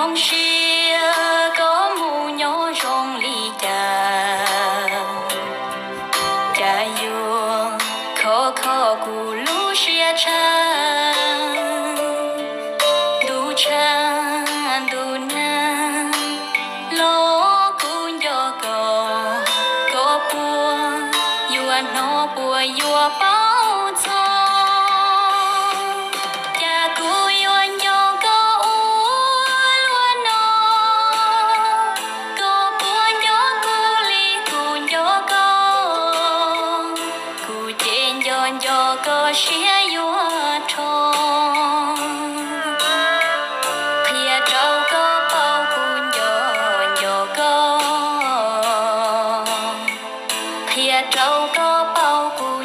Zoo siab koj mus nyob zoo li cas, cas yuav kho kho kuv lub siab tshaj. Ntuj tshaj ntuj nag los kuv nco koj, koj puas yuav hnov puas yuav paub txog, cas kuv yuav nco koj ua luaj no. Koj puas nco kuv li kuv nco koj, kuv ces nco nco koj siab yuav rho. Qhia rau koj paub kuv nco nco koj, qhia rau koj paub kuv